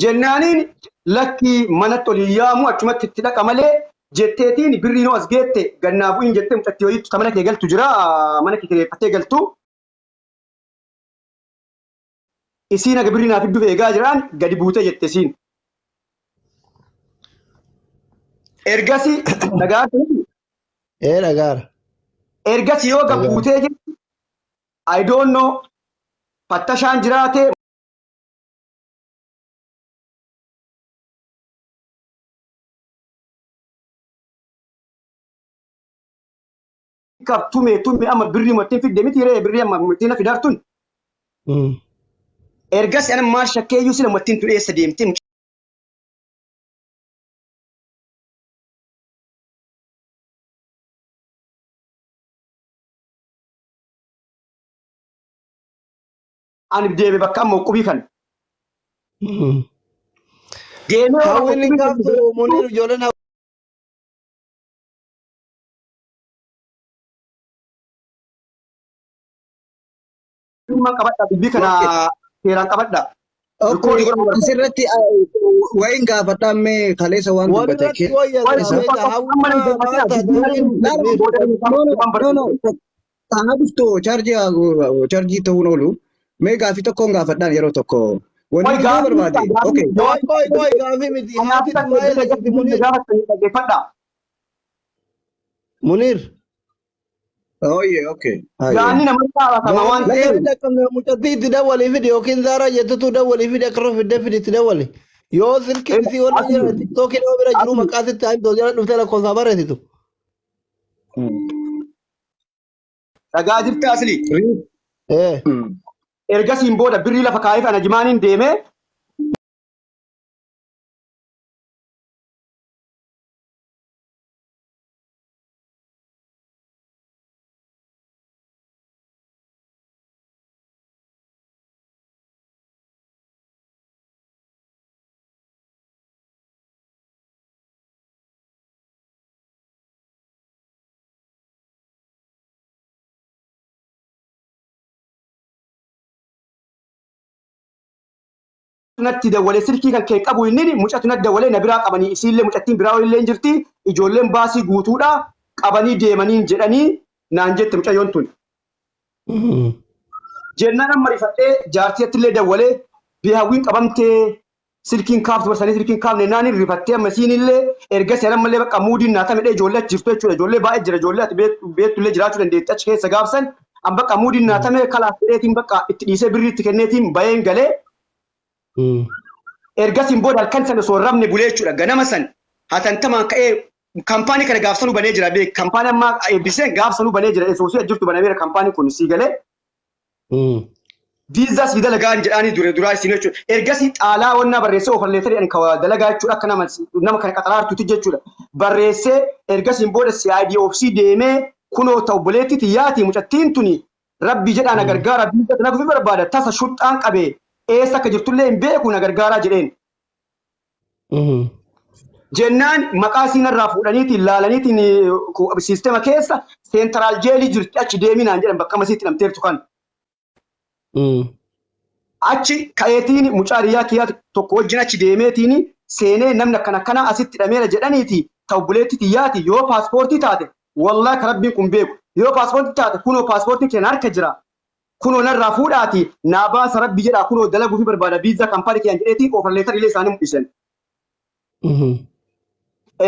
Jennaaniin lakkii manatti ol hin yaamu achumatti itti dhaqa malee jetteetiin birrii noo as geette gannaa bu'iin jettee mucattii wayiitu ta mana kee galtu jira mana kee kireeffattee galtu. Isiin haga birrii naa fidduuf eegaa jiraan gadi buutee jette isiin. Ergasii dhagaa Ee dhagaara. Ergasii yoo gad Dhagaa. buutee jirti I don't know fattashaan jiraate kaf tume tume amma birrii mottiin fidde miti ree birrii amma mottiin na fidaartun ergas ana maal shakkeeyyuu sila mottiin tun eessa deemte ani deeme bakka amma uqqubii kan deemee waan Hawwiin hin uqqubii kan kaaftu Muniir ijoolleen Dhimma qabadha dubbii kana seeraan qabadha. Rikoodii Okay, godhamu barbaada. asirratti wayin gaafadhaa mee kaleessa waan dubbate Walirratti wayya Wayi silaa keessa. beekta amma hawwii nan gaafatina maal taate dubbii hawwiin No, Muniir. booda no, no, waan no, barbaadu. no. Haa dhuftu chaarjii ta'uun oolu. Mee gaafii tokkoon gaafadhaan yeroo tokko. Wanni Wayi ijoo gaafii barbaade. gaafii Okay. Qoy qoy qoy gaafii miti haati gaafii maal jirti Muniir. gaafatanii dhaggeeffadha. Muniir. Ooyye, okay. Hayyee. Gaanni nama gaafatama waan Gaafii ta'eef gaafii dhaqqabne mucattii itti dawwalii fidi yookiin zaaraa jettutu dawwalii fidi akka fidde fidi itti dawwali. Yoo silkiin isii wal jira tiktookii nama bira jiru maqaa sitti haa jala dhuftee lakkoofsaa barreessitu. Dhagaa jirta asli. Ee. Ergasiin booda birrii lafa kaa'eef ana jimaaniin deemee natti dawwalee silkii kan kee qabu inni mucatu natti dawwalee na biraa qabanii isiillee mucattiin biraa illee hin jirti ijoolleen baasii guutuudha qabanii deemanii jedhanii naan jette mucayyoon tun. Jennaan amma rifadhee jaartiitti illee dawwalee biyya hawwiin qabamtee silkiin kaaftu barsanii silkiin kaafne naan hin rifattee amma isiin illee erga seeran mallee bakka muudiin naa tamedhee ijoollee achi jirtu jechuudha ijoollee baay'ee jira ijoollee ati beektu illee jiraachuu dandeetti achi keessa gaafsan an bakka muudiin naa tame kalaas jedheetiin bakka itti dhiisee birrii itti kenneetiin bayeen galee ergasiin booda halkan sana osoo hin rafne bulee jechuudha ganama san hatantamaan ka'ee kampaanii kana gaafsanuu banee jira beek kampaanii ammaa eebbisee gaafsanuu banee jira esoosii jirtu banameera kampaanii kun sii galee Viizaa sii dalagaan jedhaanii dure duraa isin jechuudha. Ergasii xaalaa wannaa barreessee ofalleetanii ani kawa dalagaa jechuudha akka nama nama kana qaxaraartuuti jechuudha. Barreessee ergasiin booda CID oofisii deemee kunoo ta obboleettii tiyyaati mucattiin tuni rabbi jedhaa na gargaara viizaa dalaguuf barbaada tasa shuxxaan qabee eessa akka jirtullee hin beeku na gargaaraa jedheen. Jennaan maqaa isii narraa fuudhaniitiin laalaniitiin siistema keessa seentaraal jeelii jirti achi deemii naan jedhan bakka masiitti hidhamteertu kan. Achi ka'eetiin mucaa hiriyaa kiyyaa tokko wajjin achi deemeetiin seenee namni akkana akkana asitti hidhameera jedhaniiti ta obboleettii tiyyaati yoo paaspoortii taate wallahi ka rabbiin kun beeku yoo paaspoortii taate kunoo paaspoortiin keenya harka jira kunoo narraa fuudhaati naa baasa rabbi jedhaa kunoo dalaguufi barbaada viizaa kampaanii kiyyaan jedheetiin offer letter illee isaanii mul'isan.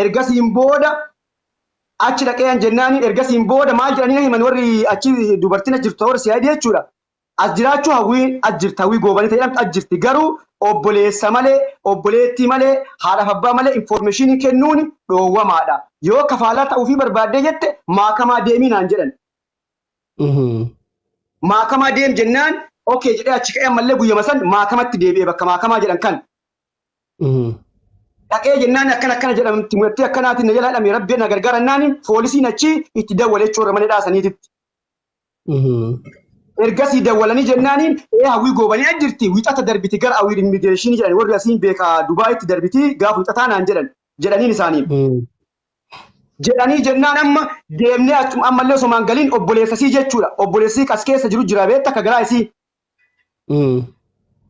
Ergasiin booda achi dhaqee an jennaaniin ergasiin booda maal jedhanii na himan warri achi dubartiin achi jirtu warri siyaadii jechuudha. As jiraachuu hawwii as jirti hawwii goobanii ta'e jedhamtu as jirti garuu obboleessa malee obboleettii malee haadhaaf abbaa malee infoormeeshinii kennuun dhoowwamaadha. Yoo kafaalaa ta'uufii barbaaddee jette maakamaa deemii naan jedhan. Maakamaa deem jennaan okay jedhee achi ka'ee ammallee guyyama san maakamatti deebi'e bakka maakamaa jedhan kan. Dhaqee jennaan akkana akkana jedhamti murtii akkanaatiin na jala hidhame rabbi na gargaara jennaan poolisiin achi itti dawwale jechuudha mana hidhaa saniititti. Ergasii dawwalanii jennaaniin ee hawwii goobanii as jirti wixata darbiti gara hawwii immigireeshinii jedhan warri asiin beekaa Dubaayitti darbiti gaafa wixataa naan jedhan jedhaniin isaaniin. Jedhanii jennaan amma deemnee achuma ammallee osomaan galiin obboleessasii jechuudha obboleessii kas keessa jiru jira beekta ka garaa isii.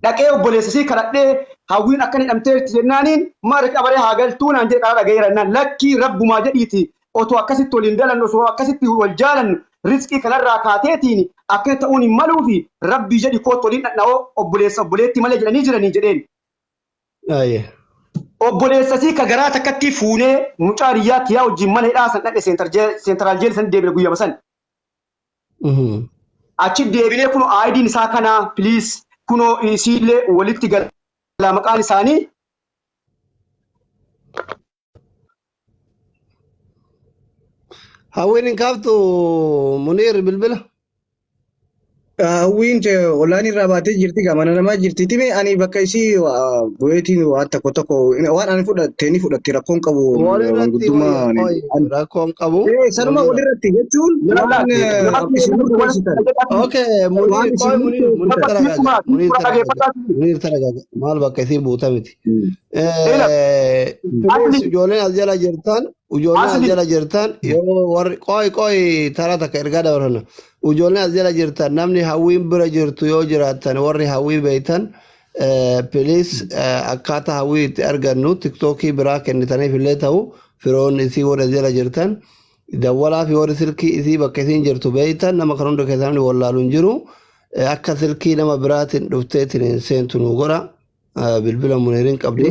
Dhaqee obboleessa isii kadhadhee Hawwiin akkan hidhamteerti jennaaniin maal qabaree haa galtuu naan jedhe karaa dhagayeera jennaan lakkii rabbumaa jedhiiti otoo akkasitti waliin dalannu osoo akkasitti wal jaalannu rizqii kanarraa kaateetiin akkana ta'uun hin maluufi rabbii jedhi kootu waliin dhadha'oo obboleessa obboleetti malee jedhanii jiranii jedheen. Aye. Obboleessa isii ka garaa takkatti fuunee mucaa riyyaa kiyaa wajjin mana hidhaa san dhaqe seentaraal jeel san deebine guyyama san. Achi deebinee kunoo ID'n isaa kanaa please kunoo isiillee walitti gala maqaan isaanii. Hawwiin hin kaaftu Muniir bilbila. Hawwiin ollaan irraa baatee jirti gaa mana namaa jirti. Time ani bakka isii bu'eetiin waan tokko tokko waan ani fudhatte ni fudhatti rakkoon qabu Walirratti manguddummaa wayya qoy rakkoon qabu. Sanuma Walirra. walirratti jechuun waan isin murteessitan. Okay, Waan Muniir isin qoy Muniir Muniir murteessitan. taragaaga Muniir taragaaga Muniir taragaaga maal bakka isii buuta miti. Please ijoolleen as jala jirtan ijoolleen as jala jirtan yoo warri qoy qoy taraa takka ergaa dabarfanna. Ijoolleen as jala jirtan namni hawwiin bira jirtu yoo jiraattan warri hawwii beektan please akkaataa hawwii itti argannu tiktookii biraa kennitaniif illee ta'u firoonni isii warri as jala jirtan dawwalaa fi warri silkii isii bakka isiin jirtu beektan nama kan hunda keessaa namni wallaalu hin jiru akka silkii nama biraatiin dhufteetiin hin seentu nu godha. Bilbila Muniiriin qabdi.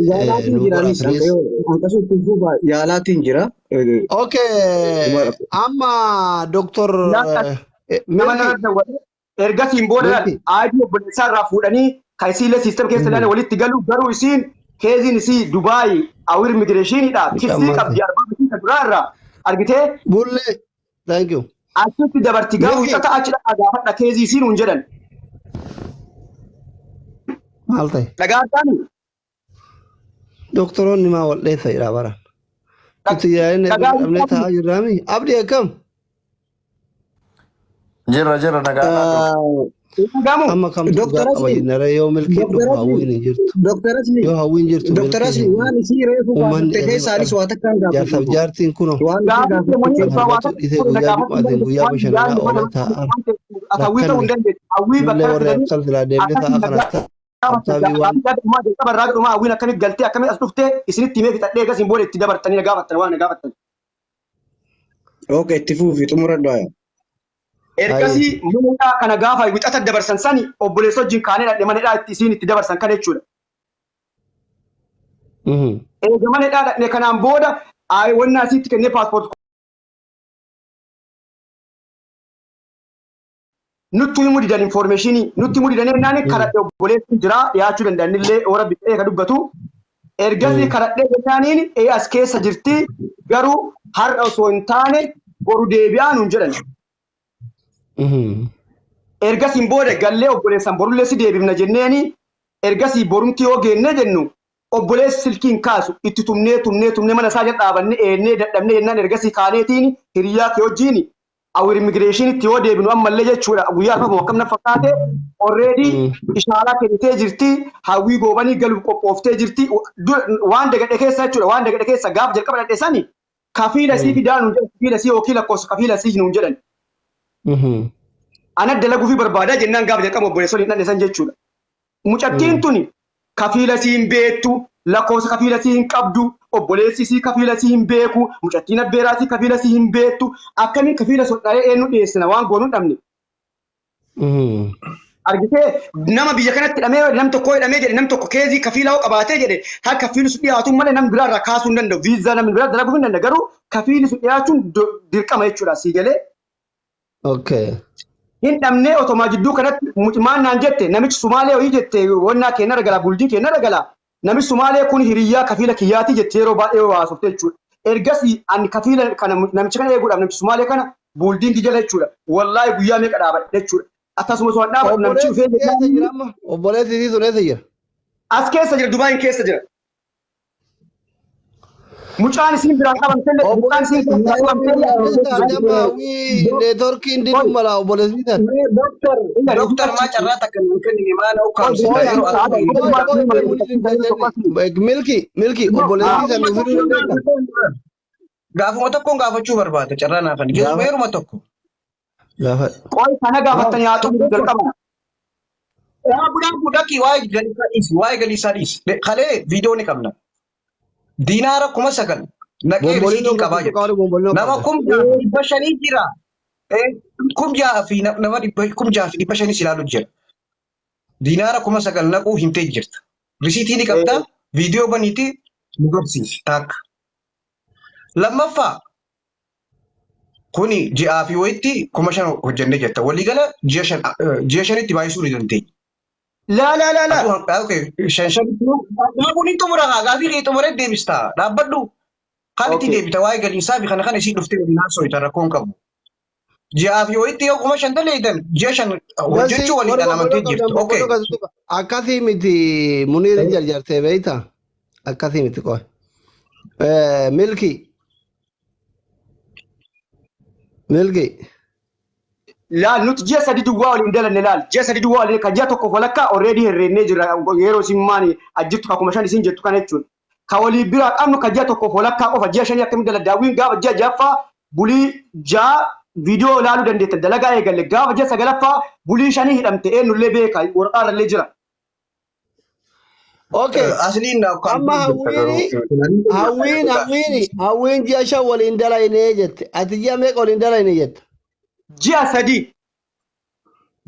Yaalaatiin Nu jira godha anis please. hanqasuutti fuufa yaalaatiin jira. Okay, amma Doktor Milki. Ergasiin booda Milki. aadii obboleessaa irraa fuudhanii kan isiillee siistem keessa ilaalan walitti galu garuu isiin keeziin isii Dubaay awir immigireeshiniidha. Kirsii qabdi arbaa isii kan duraa irraa argitee Bullee. Thank you. Achitti dabarti garuu Milki. wixata achi dhaqaa gaafadha keezii isiin hun jedhan. Maal ta'e? Dhagaa isaanii Doktoroonni maa wal dheessa jedhaa bara. Nuti yaa'inni dhagaa dhabnee taa'aa jirraami. Abdii akkam? Jirra jirra nagaadhaa dhufu. Dhagamu. Amma kamtu dhugaa Doktor qaba Asli, jennaree yoo milkiin Doktor dhufu Asli, hawwiin hin jirtu. Doktor Asli, Yoo hawwiin jirtu Doktor milkiin Asli hin waan jiru. isii reefu Uummanni gaafatte irriba keessaanis dhabe. waa takkaan Jaarsaaf gaafadhu. jaartiin kunoo Waan isii Gaafa gaafatte deemanii kan abbaa waa harbatu takka dhiisee tokko na guyyaa gaafachuu jum'aatiin dandeessu guyyaa waan bashannanaa yaadni oolee mana taa'aa waan ta'eef ati hawwii ta'uu hin rakkanne. dandeessu. Hawwii Nullee bakka warri fidanii akkan silaa deemnee akkasii taa'aa na kana gaafatan. tattaabii waan Gaaffii dhumaa jalqaba irraa dhumaa hawwiin akkamitti galtee akkamitti as dhuftee isinitti himee fixadhee egas hin booda itti dabartanii na gaafattan waan na gaafattan. Okay, itti fuufi xumuradhu aya. Ergasii mana hidhaa kana gaafa wixata dabarsan sani obboleessa wajjin kaanee dhadhe mana hidhaa itti isiin itti dabarsan kana jechuudha. Eega mana hidhaa dhadhe kanaan booda wannaa isiitti kennee paaspoortii nutti himuu didan informeeshinii nutti himuu didan jennaan kadhadhe obboleessi jira dhiyaachuu danda'an illee yoo rabbi ta'ee ka dubbatu ergasii kadhadhee jennaaniin ee as keessa jirti garuu har'a osoo hin taane boru deebi'aa nuun jedhan. Ergasiin booda gallee obboleessan borullee si deebifna jenneeni ergasii borumti yoo geennee jennu obboleessi silkii hin kaasu itti tumnee tumnee tumnee mana isaa jala dhaabanne eennee dadhabnee jennaan ergasii kaaneetiin hiriyaa kee wajjiin Awir immigireeshinitti yoo deebinu ammallee jechuudha guyyaa arfamu akkam na fakkaate already ishaaraa kennitee jirti hawwii goobanii galuuf qophooftee jirti waan dagadhe keessa jechuudha waan dagadhe keessa gaaf jalqaba dhadhe sani kafiila sii fidaa nuun jedhan kafiila sii yookiin lakkoofsa kafiila sii nuun jedhan ana dalaguufi barbaadaa jennaan gaaf jalqaba obboleessonni hin dhadhe san jechuudha. Mucattiin tuni kafiila isii hin beektu, lakkoofsa kafiila isii hin qabdu, obboleessi isii kafiila isii hin beeku, mucattiin abbeeraa isii kafiila isii hin beektu. Akkamiin kafiila sun dhahee eenyu dhiyeessina waan goonu hin dhabne. Argitee nama biyya kanatti hidhamee nam tokko hidhamee jedhe nam tokko keezii kafiilaa hoo qabaatee jedhe haa kafiilli sun dhiyaatu malee nam biraa irraa kaasuu hin danda'u. Viizaa namni biraa dalaguu hin danda'u garuu kafiilli sun dhiyaachuun dirqama jechuudha sii galee. Okay. Hin dhabnee otomaa jidduu kanatti mucmaan naan jette namichi Sumaalee wayii jette wannaa keenya irra galaa bultii keenya irra galaa namichi Sumaalee kun hiriyyaa kafiila kiyyaati jette yeroo baay'ee haasofte jechuudha. Ergasii ani kafiila kana namicha kana eeguudhaaf namichi Sumaalee kana buuldiingii jala jechuudha. Wallaahi guyyaa meeqa dhaabadhe jechuudha. Akkasuma osoo dhaabadhu namichi Obboleessi dhufee eessa jira amma? Obboleessi isii sun eessa jira? As keessa jira Dubaayin keessa jira. Mucaan isiin biraan qabamtellee mucaan isiin biraan qabamtellee Neetworkiin diduu mala obboleessi tan. Doktor, doktor maa carraa takka nuu kennine maa na ukkaamsita yeroo ati Milki milki obboleessi san nu fiduu dandeessa. Gaafuma tokkoon gaafachuu barbaada carraa naaf kenni. Gaafa- Yeruma tokko. Gaafa Qoy kana gaafattanii haa xumuru jalqaba. Dhaabu dhaabu dhaqi waa'ee galii isaa dhiisi. Waa'ee galii isaa dhiisi. Kalee viidiyoo ni qabna. Diinaara 9,000 naqee Bombolino risiitiin qabaa qabdu jetti. qaali bombolino Nama qabda. 6,500 jira. 6,000 fi nama 6,500 ilaalu jira. Diinaara 9,000 naquu himtee jirta. Risiitii ni qabda. Viidiyoo baniiti nu garsiisi. Taakka. Lammaffaa kuni ji'aa fi wayitti 5,000 hojjennee jirta. Waliigala ji'a shanitti baay'isuu ni dandeenya. Laa laa laa laa. Atuu okay, shan shanitti dhaabuun hin xumura haa gaafii kee xumuree deebista. Dhaabbadhu. Kan itti Okay. deebita waa'ee galiinsaa fi kana kana isii dhuftee waliin haasofta rakkoon qabu. Ji'aa fi wayitti yoo 5,000 daleeydan ji'a shan Gasi hojjechuu warri waliidhaan bombolino amantee qabdan jirtu. Okay. bombolino gasi tuqa. Akkasii miti Muniir hin jarjartee beeyta. Akkasii miti qoy. Milki milki. Laal nuti ji'a 3 duwwaa waliin dalanne laal ji'a 3 duwwaa waliin kan ji'a tokkoof walakkaa already herreennee jirra yeroo isin maani ajjirtu ka 5,000 isin jettu kana jechuudha. Ka walii biraa qabnu ka ji'a tokkoof walakkaa qofa ji'a shanii akkamitti dala daawwiin gaafa ji'a ja'affaa bulii ja'a viidiyoo ilaaluu dandeettan dalagaa eegalle gaafa ji'a sagalaffaa bulii shanii hidhamte eenyullee beeka waraqaa irrallee jira. Okay. Asliin kan Amma jirta garuu. hawwiini hawwiin hawwiini hawwiin ji'a shan waliin dalaynee jette. Ati ji'a meeqa waliin dalayne jetta? Ji'a 3.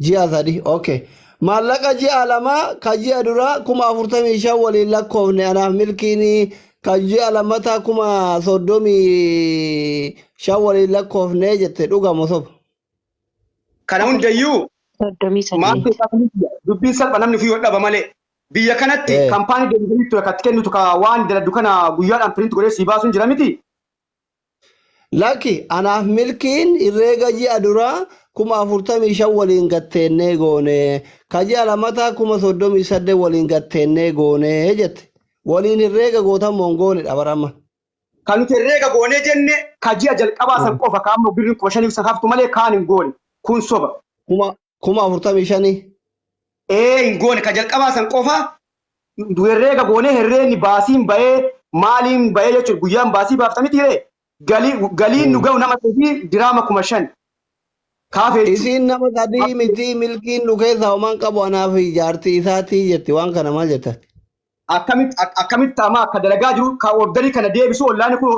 Ji'a 3. Okay. Maallaqa ji'a lama ka ji'a duraa 45,000 waliin lakkoofne anaaf milkiin ka ji'a lammataa 35,000 waliin lakkoofne jette dhugamu soba. Kana hundayyuu 38. Maaltu dubbiin salpha namni ofii yoo dhaba malee. Biyya kanatti kaampaanii deebisanii ture kan kennitu ka waan daladdu kana guyyaadhaan print godhee sii baasuun jira miti. Lakki anaaf milkiin herreega ji'a duraa 45,000 waliin gatteennee goone ka ji'a lammataa 38,000 waliin gatteennee goone jette. Waliin herreega gootan mongoonidha barama. Kan nuti herreega goonee jenne ka ji'a jalqabaa san qofa ka amma birriin 5,000 san haftu malee kaan hin goone. Kun soba. 45,000. Ee hin goone ka jalqabaa san qofa herreega goonee herreegni baasiin bahee maaliin bahee jechuudha guyyaan baasii baafta miti ree galiin nu ga'u nama sadii diraama 5,000 kaafee jechuudha. Isiin nama sadii miti milkiin nu keessaa homaan qabu anaaf jaartii isaatii jetti waan kana maal jetta? Akkamitti akkamitti amma akka dalagaa jiru ka orderii kana deebisu ollaan kun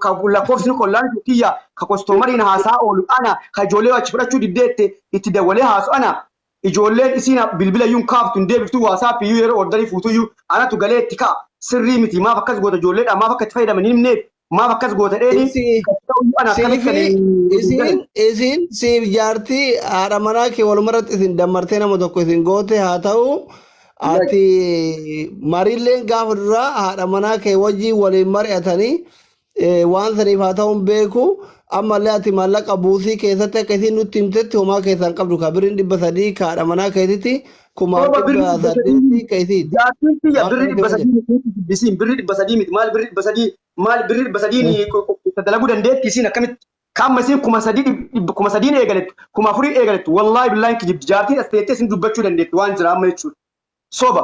ka lakkoofsi kun ollaan kun kiyya ka kostomariin haasaa oolu ana ka ijoollee achi fudhachuu diddeette itti dawwalee haasu ana ijoolleen isiin bilbila iyyuu hin kaaftu hin deebiftu WhatsApp iyyuu yeroo orderii fuutu iyyuu anatu galee itti ka'a sirrii miti maaf akkas goota ijoolleedha maaf akka itti fayyadaman hin himneef maaf akkas goota dheeni Isii ana akkamitti kan siifi hin isiin isiin siif jaartii haadha manaa kee walumarratti isin dammartee nama tokko isin goote haa ta'u ati mariilleen gaafa duraa haadha manaa kee wajjin waliin mari'atanii waan saniif haa ta'uun beeku ammallee ati maallaqa buusii keessatti akka isiin nutti himtetti homaa keessaan qabdu ka birriin 300 ka haadha manaa keetitti kumaaf Soba birri dhibba 300 saddeetti ka isiiti. Jaartiin kiyya Waan birri kana dhibba keessa sadii miti isiin birri 300 miti maal birri 300 maal birri 300 dalaguu dandeetti isiin akkamitti kaamma isiin 3,000 3,000 eegalettu 4,000 eegalettu wallaahi billaahi kijibdi jaartiin as teettee isin dubbachuu dandeetti waan jira amma jechuudha soba.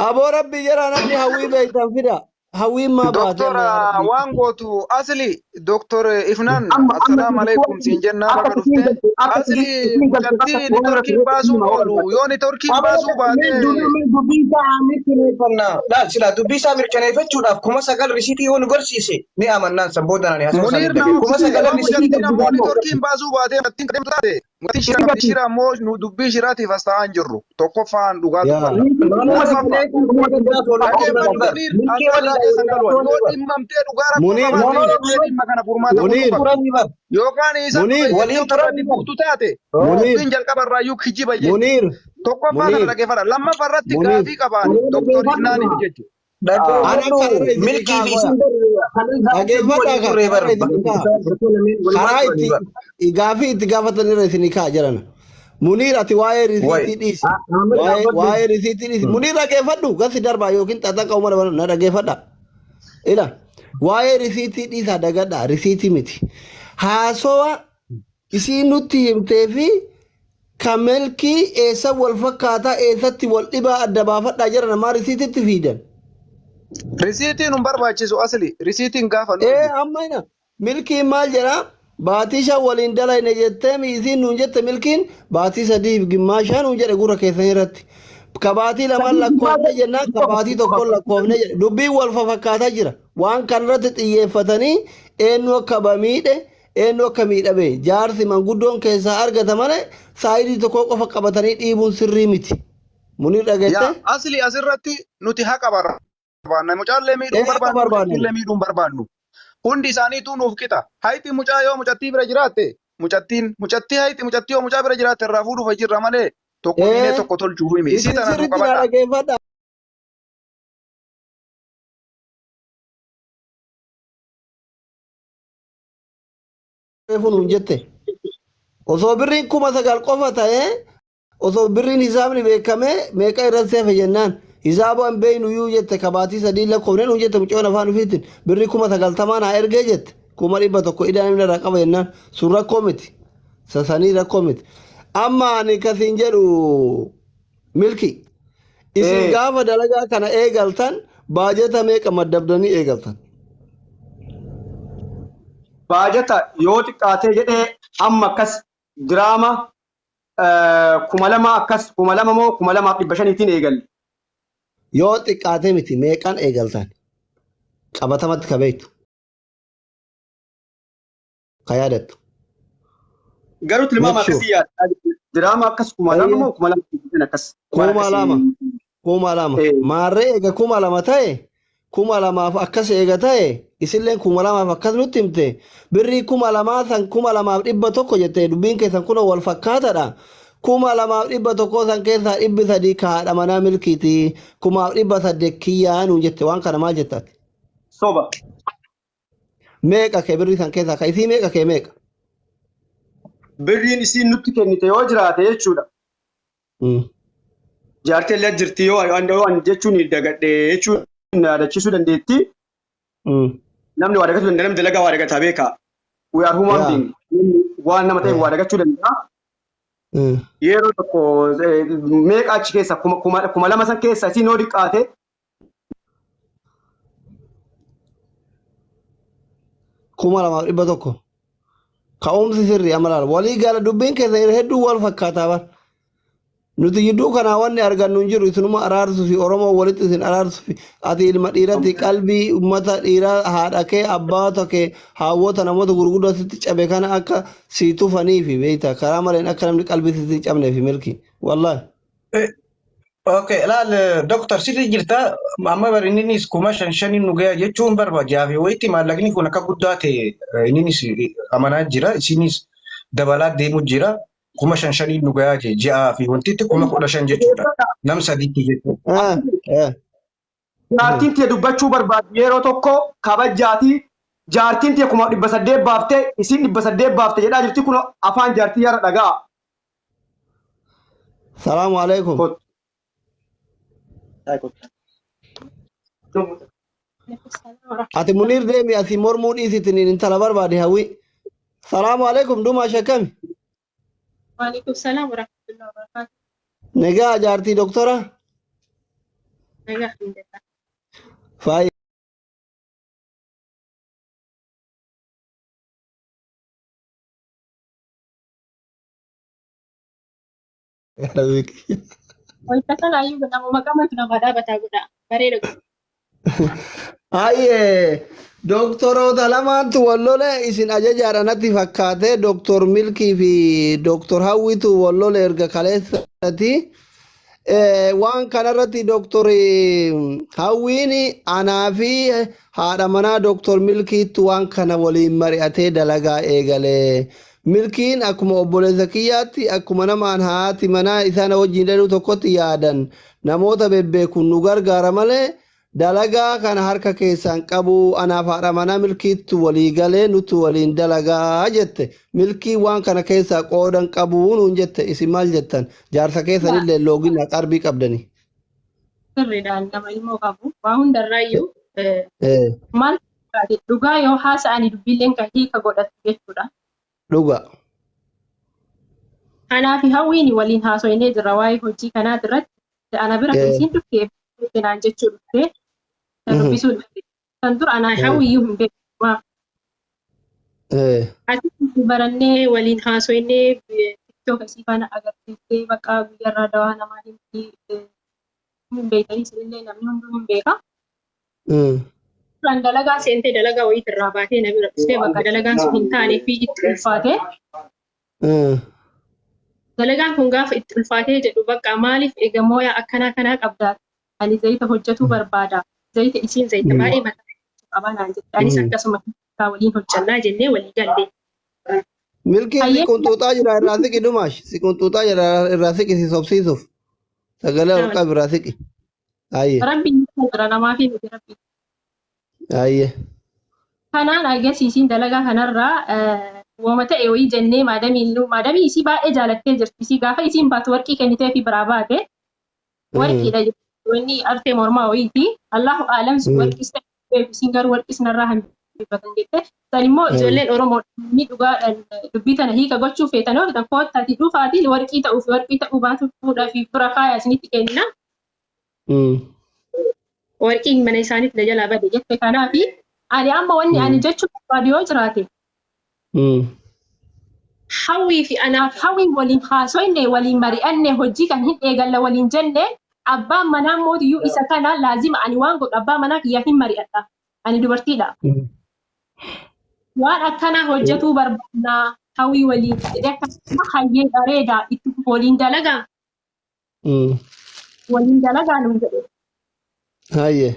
Aboo rabbi jara namni hawwii beektan fida. Hawwiin maa baate Doktor amma yaa rabbi. waan gootu asli Doktor Ifnaan Amma amma assalaamu alaikum siin jennaa akka baga isiin dhufte galte akka asli isiin galte bakka mucattii warra nitorkiin baasuun oolu yoo nitorkiin baasuu baate Dubbii isaa mirkaneeffannaa. Laal silaa dubbii isaa mirkaneeffachuudhaaf 9,000 risiitii yoo nu garsiise ni amannaan san booda ani haasoo Muniir isaanii na dhabe. Kuma obsi sagalan yoo risiitii mucattiin qabdu ammoo gaafoo. nitorkiin baasuu baatee mucattiin deemtu taate mucattiin shira qabdi shira ammoo nu dubbii shiraatiif as taa'aa hin jirru tokkoffaan dhugaa Yaa. dubbanna lammaffaa dhaggeeffadhu Muniir Milkii as waliin irraa keessan galuwan yoo dhimmamtee dhugaa rakkoo Muniir qabaatte jettee dhimma kana furmaata godhuu Muniir qabda yookaan isa dhufe Muniir jettee Waliin ofirratti turanii bar. buutu taate Muniir dubbiin jalqaba irraayyuu kijiba jechuudha. Muniir Tokkoffaa kana Muniir dhaggeeffadha. Lammaffaa irratti Muniir gaafii qabaani Doktor Ifnaaniif jechuudha. Ana Dhaggeeffadhu kararra isinii milkii kaa fi qoya. isin bar Dhaggeeffadhaa waliin kaa turre bar. kararra isinii kaa. Karaa itti gaafii itti gaafatan irra isinii kaa jedhana. Muniir ati waa'ee Wayi. risiitii dhiisi. Ahmed Waa'ee dhaabbadhu. waa'ee risiitii dhiisi. Muniir dhaggeeffadhu gasi darbaa yookiin xaxaqa uumama na dhaggeeffadha. Ila waa'ee risiitii dhiisaa dagadha risiitii miti. Haasowa isiin nutti himtee fi ka milkii eessa wal fakkaataa eessatti wal dhibaa adda baafadhaa jira namaa risiititti fiidan. Risiitiin hin barbaachisu asli. Risiitiin gaafa nu Ee dhufu. amma ina milkiin maal jedhaa? Baatii 5 waliin dalayne jettee mi isiin nuun jette milkiin baatii 3f gimmaashaa nuun jedhe gurra keessan irratti. Ka baatii lamaan Sadiif lakkoofne gimmaasha jennaan ka baatii tokkoon lakkoofne jedhe. Dubbiin wal fafakkaataa jira. Waan kanarratti xiyyeeffatanii eenyu akka bamiidhe eenyu akka miidhame jaarsi manguddoon keessaa argata malee saayidii tokkoo qofa qabatanii dhiibuun sirrii miti. Munir Yaa dhageette? asli asirratti nuti haqa barbaanna. Mucaallee miidhuu Ee hin haqa barbaannu, barbaanna. mucattiillee miidhuu hin barbaannu. Hundi isaaniituu nuuf qixa. Hayti mucaa yoo mucattii bira jiraatte mucattiin mucattii hayti mucattii yoo mucaa bira jiraatte irraa fuudhuuf jirra malee tokko miinee Ee tokko tolchuuf himi. Isii isin tana nuu sirriitti naa qabadha. dhageeffadha. Reefu nuun jette. Osoo birriin 9,000 qofa ta'ee osoo birriin hisaabni beekamee meeqa irratti hafe jennaan hisaaba hin beeknu iyyuu jette ka baatii 3 lakkoofne nuun jette mucayyoon afaan ofiitiin birrii 90,000 naa ergee jette 100,000 idaa namni irraa qaba jennaan sun rakkoo miti sasanii rakkoo miti. Amma ani kasiin jedhu milki isin gaafa dalagaa kana eegaltan baajata meeqa maddabdanii eegaltan? Baajata yoo xiqqaatee jedhee amma akkas diraama 2000 akkas 2000 moo 2500tiin eegalle. Yoo xiqqaatee miti meeqan eegaltan? Qabatamatti ka beektu. Ka yaadattu. Garuu tilmaama Make sure. akkasii yaada. Diraama akkas 2000 moo 2500 akkas. Waan 2000. akkasii. 2000. Eh. Maarree eega 2000 ta'e 2000f akkas eega ta'e isilleen 2000f akkas nutti himte birrii 2000 san 2100 jette dubbiin keessan kunoo wal fakkaatadha. 2100 san keessaa 300 ka haadha manaa milkiiti 1800 kiyyaa nuun jette waan kana maal jettaati? Soba. Meeqa kee birrii san keessaa ka isii meeqa kee meeqa? Birriin isiin nutti kennite yoo jiraate jechuudha. Jaartii illee jirti yoo an jechuun dagadhe jechuun yaadachiisuu dandeetti. Namni waa dagachuu danda'a namni dalagaa waa dagataa beeka. We are human being. Namni waan nama ta'e waa dagachuu danda'a. Yeroo tokko meeqa achi keessa 2000 san keessa isiin yoo diqqaate 2100. Ka'umsi sirrii amma laala. Walii gala dubbiin keessa hedduu wal fakkaataa bar. Nuti jidduu kanaa wanni argannu hin jiru isinuma araarsuu fi Oromoo walitti isin araarsuu fi ati ilma dhiiratti qalbii uummata dhiiraa haadha kee abbaata kee haawwota namoota gurguddoo sitti cabe kana akka sii tufanii fi beekta karaa maleen akka namni qalbii sitti hin cabnee fi milki wallaahi. Okay, laal doktor sirrii jirta amma bar inninis 5,000 5n nu gaya jechuun barbaada fi wayitti maallaqni kun akka guddaa ta'e inninis amanaa jira isinis dabalaa deemu jira 5,000 5n nu gayaa jee ji'aa fi wantitti 15,000 jechuudha nam sadiitti jechuudha. Ah, eh. Jaartiin tiyya dubbachuu barbaaddi yeroo tokko kabajjaati jaartiin tiyya 1800 baafte isiin 800 baafte jedhaa jirti kun afaan jaartii yaara dhagaa. Salaamu alaikum. Kottu. Ati Muniir deemi asii mormuu dhiisitin intala barbaade hawwi. Salaamu alaikum dumaa shakkami. Waalaikum salaam warahmatullahi wabarakatuh. Nagaa jaartii doktora. Nagaa alhamdulillah. Faaya. Wayita sana ayyuu nama qamatu nama dhaabataa godha. Bareeda godha. Hayyee doktoroota lamaantu wal lole isin ajajaadha natti fakkaate doktor Milkii fi doktor Hawwitu wal lole erga kaleessati. Waan kanarratti doktor Hawwiin anaa fi haadha manaa doktor Milkiitti waan kana waliin mari'atee dalagaa eegale. Milkiin akkuma obboleessa kiyyaatti akkuma namaan haati manaa isaa na wajjin dhaluu tokkotti yaadan namoota bebbeekuun nu gargaara malee dalagaa kana harka keessaan qabu anaaf haadha manaa milkiitti walii galee nuti waliin dalagaa jette. Milkiin waan kana keessaa qoodan qabu nuun jette isin maal jettan jaarsa keessanillee loogin qarbii qabdani. Sirriidhaan nama ilmoo qabu waa hundarraayyuu maal fakkaate dhugaa yoo haasa'ani dubbiilleen kan hiika godhatu jechuudha. Dhuga. Kanaaf hawwiin waliin haasoynee jirra waa'ee hojii kanaati irratti ana bira kan isiin dhufte naan jechuu dhufte na dubbisuu dhufte. Kan dura anaa hawwiyyuu hin beeku. Maaf? Asitti barannee waliin haasofnee TikTok isii faana agarsiistee bakka guyyaarraa dawaa namaa himti hin beekanii isinillee namni hunduu hin beeka. Duraan dalagaa seentee dalagaa wayii irraa baatee na bira dhuftee bakka dalagaan sun hin taane fi itti ulfaate. Dalagaan kun gaafa itti ulfaatee jedhu bakka maaliif egaa mooyaa akkanaa kanaa qabdaa ani zayita hojjetuu barbaada. Zayita isiin zayita baay'ee mataa qaba naan jette. Anis akkasuma waliin hojjannaa jennee walii galle. Milkiin si Hayyee. qunxuuxaa jira irraa siqi Dumaash. Si qunxuuxaa jira irraa siqi si sobsiisuuf. Sagalee ol qabi irraa siqi. Hayyee. Rabbiin jira namaa fi miti rabbi. Hayyee. Kanaan agarsiisiin dalagaa kanarraa wooma ta'e wayii jennee maadamii isii baay'ee jaalattee jirti. Isii gaafa isiin baatu warqii kennitee fi biraa baate warqiidha jechuudha. Wanni artee mormaa wayiiti. Allahu aalam warqis ta'e isiin garuu warqis narraa hambifatan jette. San immoo ijoolleen Oromoo ni dhugaadhaan dubbii tana hiika gochuu feetan yoo feetan koottaati dhufaatiin warqii ta'uu fi warqii ta'uu baatu fuudhaa fi bira faaya isinitti kennina. Warqiin mana isaaniitti na jalaa bade jette. Kanaafi ani amma wanni ani jechuu barbaadu yoo jiraate Hawwii fi anaaf Hawwiin waliin haasofne, waliin mari'anne, hojii kan hin eegalla waliin jenne. Abbaan manaa mootiyyuu isa kana laazima ani waan godhu abbaa manaa kiyyaaf hin mari'adha. Ani dubartiidha. Waan akkanaa hojjetuu barbaannaa Hawwii waliin jedhee akkasuma hayyee bareedaa itti waliin dalagaa waliin dalagaa nuun jedhe. Hayyee.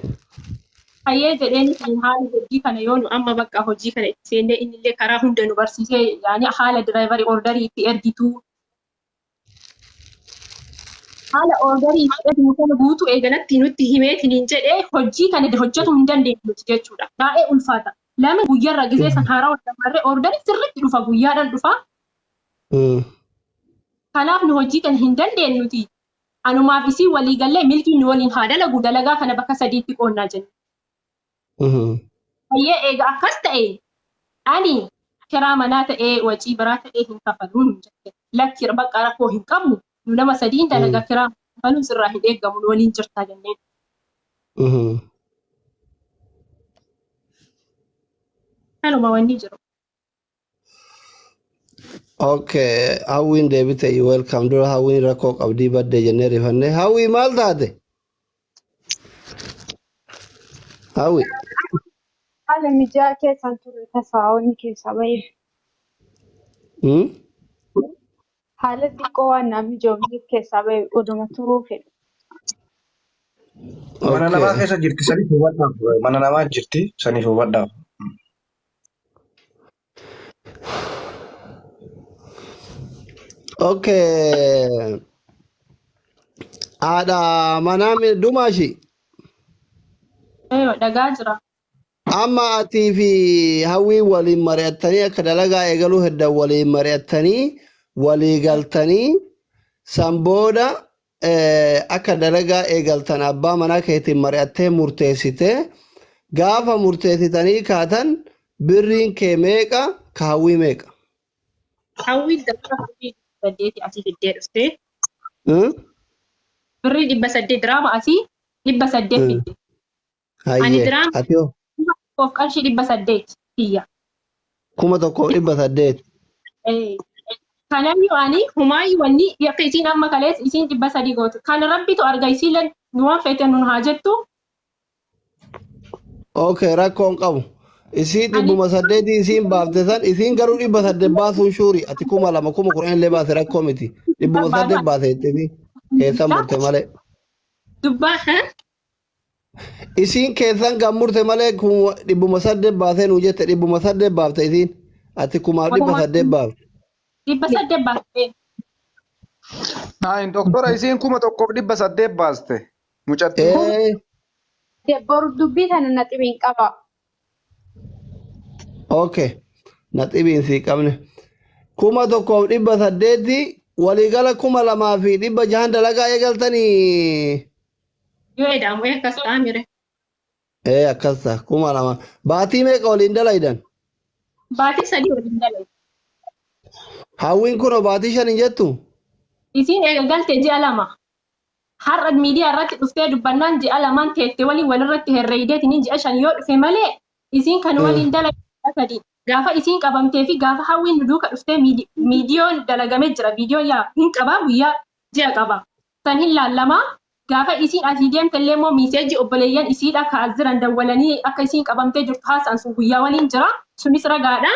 Hayyee jedheen haala hojii kana yoo nu amma bakka hojii kana itti seennee innillee karaa hunda nu barsiisee yaani haala diraayivarii ordarii itti ergitu haala ordarii itti ergitu kana guutuu eeganatti nutti himeetiniin jedhee hojii kana hojjetuu hin dandeenyu nuti jechuudha. Baay'ee ulfaata. Lama guyyarra gizee san haaraa damarree ordarii sirriitti dhufa guyyaadhaan dhufa. Kanaaf nu hojii kana hin dandeenyuti. Anumaaf isii walii gallee Milkiin nu waliin haa dalagu, dalagaa kana bakka sadiitti qoonnaa jenne. Hayyee eega akkas ta'e ani kiraa manaa ta'ee wacii biraa ta'ee hin kafaluu nuun jette. Lakki bakka rakkoo hin qabnu, nu nama sadiin dalagaa, kiraa kafaluun sirraa hin eeggamu, nu waliin jirtaa jenneen. Kanuma wanni jiru. Okay, Hawwiin deebite, you welcome. Dura Hawwiin rakkoo qabdii badde jennee rifanne. Hawwii, maal taate? Hawwi. Haala mijaa'aa keessan turre tasaa'onni keessaa bahe. Haala xiqqoo waan naa mijoomneef keessaa bahe, oduma turuu fedhe. Mana namaa keessa jirti, saniif hubadhaaf. Mana namaa jirti, saniif hubadhaaf. Okay. Haadha manaa Dumaashi. Eeyo, dhagaa jira. Amma atii fi Hawwii waliin mari'attanii akka dalagaa eegaluu heddan waliin mari'attanii walii galtanii, san booda akka dalagaa eegaltan abbaa manaa keetiin mari'attee murteessitee, gaafa murteessitanii kaatan birriin kee meeqa, ka Hawwii meeqa? Hawwiin dalagaa hawwii 800 asii fiddee dhuftee. Hmm? Birrii 800 diraama asii 800 fidde. Ani Hayyee. diraama Ati hoo? 1000 qarshii 800 kiyya. 1800. Kanayyuu ani humaayyuu wanni akka isiin amma kaleessa isiin 300 goote. Kana rabbitu arga, isiileen nu waan feete nun haa jettu. Okay, rakkoon qabu. Isiin Ani 800 isiin baafte san, isiin garuu 800 baasuun shuuri ati 2000 10,000 illee baase rakkoo miti. Dhibbuma barbaadu saddeet baase jettee keessan murte malee. Dubbaa ha? Isiin keessan kan murte malee 800 baasee nuu jette, 800 baafte isiin. Ati 1800 baafte. 800 baafte. Naayin doktora, isiin 1800 baaste. Mucattiin. Boru dubbii tana na xibiin qaba. Okay. Na xibiin sii qabne. 1800, waliigala 2600 dalagaa eegaltanii. Yoo edaamu akkas ta'a mire. Ee, akkas ta'a 2000. Baatii meeqa waliin dalaydan? Baatii 3 waliin dalagu. Hawwiin kunoo baatii 5 hin jettu? Isiin eega galte ji'a 2. Har'a miidiyaa irratti dhuftee dubbannaan ji'a 2n teette waliin walirratti herreeydeetiin ji'a 5 yoo dhufe malee isiin kan waliin dalagu ji'a 3. Gaafa isiin qabamtee fi gaafa hawwiin nu duuka dhuftee miidiyoon dalagamee jira. Viidiyoon yaa hin qabaa guyyaa ji'a qaba. San hin laallamaa. Gaafa isiin asii deemte illee immoo miiseejii obboleeyyan isiidha ka as jiran dawwalanii akka isiin qabamtee jirtu haasa'an sun guyyaa waliin jira. Sunis ragaadha.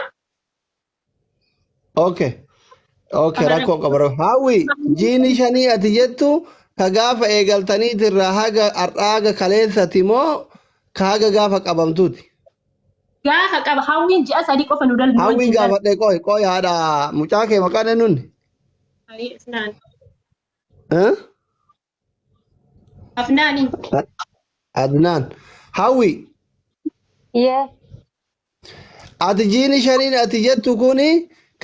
Okay. Okay, rakkoon qaba. Hawwi jiini shanii ati jettu ka gaafa eegaltaniitirraa haga har'aa haga kaleessati moo ka haga gaafa qabamtuuti? Gaafa qaba hawwiin ji'a 3 qofa nu dalnu Hawwiin wajjin dal. gaafadhe qoy qoy haadha mucaa kee maqaan eenyuun? Afnaan. Eh? Afnaani. Adnaan. Hawwi Yee. ati jiini shaniin ati jettu kuni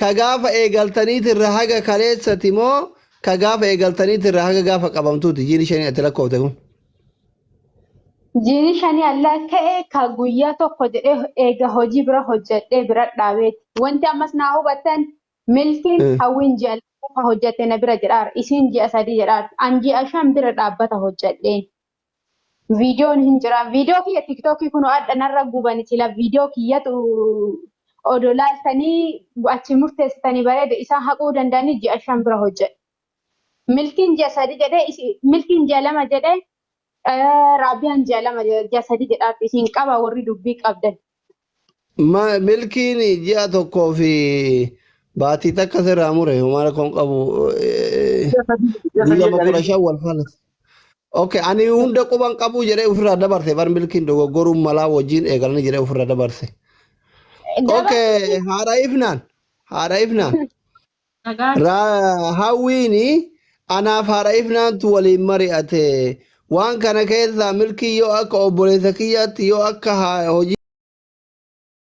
ka gaafa eegaltaniitirra haga kaleessati moo ka gaafa eegaltaniitirra haga gaafa qabamtuuti jiini shaniin ati lakkoofte kun? Jiini shanii allaa ka'e ka guyyaa tokko jedhee eega hojii bira hojjedhee bira dhaabeeti. Wanti ammas naa hubattan milkiin hawwiin ji'a 2 qofa hojjette na bira jedhaara. Isiin ji'a 3 jedhaarti. An ji'a 5 bira dhaabbata hojjedheen. Viidiyoon hin jira. Viidiyoo kiyya tiktookii kunoo adha narra gubani sila viidiyoo kiyyatu odoo laaltanii achi murteessitanii bareeda isaan haquu danda'anii ji'a 5 bira hojjedhe. Milkiin ji'a 3 jedhee milkiin ji'a 2 jedhee Raabiyaan ji'a 2 ji'a 3 jedhaatti isin qaba warri dubbii qabdan. Milkiin ji'a tokkoo fi baatii takka sirraa mure homaa rakkoon qabu. Guyyama 15 wal faana. Okay, ani hunda quban qabu jedhee ofirraa dabarse bar milkiin dogoggoruun malaa wajjin eegalanii jedhee ofirraa dabarse. Okay, haadha ifnaan haadha ifnaan. Nagaan. Hawwiini anaaf haadha ifnaantu waliin mari'ate. Waan kana keessaa milkii yoo akka obboleessa kiyyaatti yoo akka hojii